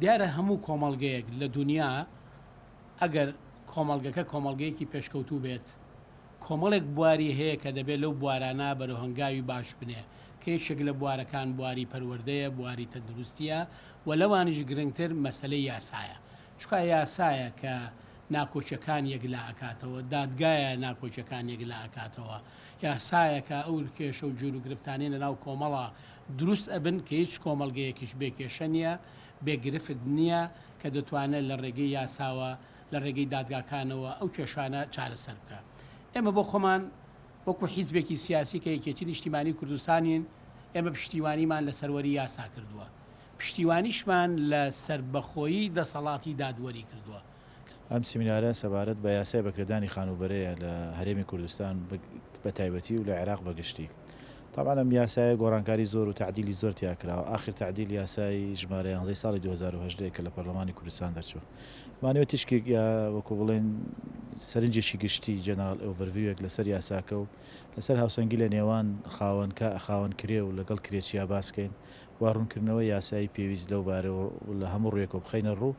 دیارە هەموو کۆمەڵگەیەک لە دونیا ئەگەر کۆمەڵگەکە کۆمەڵگەیەکی پێشکەوتوو بێت کۆمەڵێک بواری هەیە کە دەبێت لەو بوارانە بەرەو هەنگاوی باش بنێ کە یەکێک لە بوارەکان بواری پەروەردەیە، بواری تەندروستییە و لەوانیش گرنگتر مەسەلەی یاسایە. چونکە یاسایە کە ناکۆکیەکان یەکلا ئەکاتەوە، دادگایە ناکۆکیەکان یەکلا ئەکاتەوە، یاسایە کە ئەو کێشە و گیروگرفتانەی لەناو کۆمەڵا دروست ئەبن کە هیچ کۆمەڵگەیەکیش بێ کێشە نیە، بێ گرفت نیە کە دەتوانێت لە ڕێگەی یاساوە، لە ڕێگەی دادگاکانەوە ئەو کێشانە چارەسەر بکا. ئێمە بۆ خۆمان وەکو حیزبێکی سیاسی کە یەکێتی نیشتیمانی کوردستانین، ئێمە پشتیوانیمان لە سەروەری یاسا کردووە. پشتیوانیشمان لە سەربەخۆیی دەسەڵاتی دادوەری کردووە. ئەم سیمینارە سەبارەت بە یاسای بەکرێدانی خانووبەرەیە لە هەرێمی کوردستان بە تایبەتی و لە عێراق بە گشتی. تەبعەن ئەم یاسایە گۆڕانکاری زۆر و تەعدیلی زۆر تیا کراوە. ئاخر تەعدیل یاسای ژمارە یانزەی ساڵی 2018 کە لە پەرلەمانی کوردستان دەرچوو. مانەوە تیشکێک یا وەکو بڵێن سەرنجێکی گشتی general overview ێک لەسەر یاساکە و لەسەر هاوسەنگی لە نێوان خاوەن خاوەن کرێ و لەگەڵ کرێچیا باس کەین و ڕوونکردنەوەی یاسایی پێویست لەو بارەوە لە هەموو ڕوویەکەوە بخەینە ڕوو.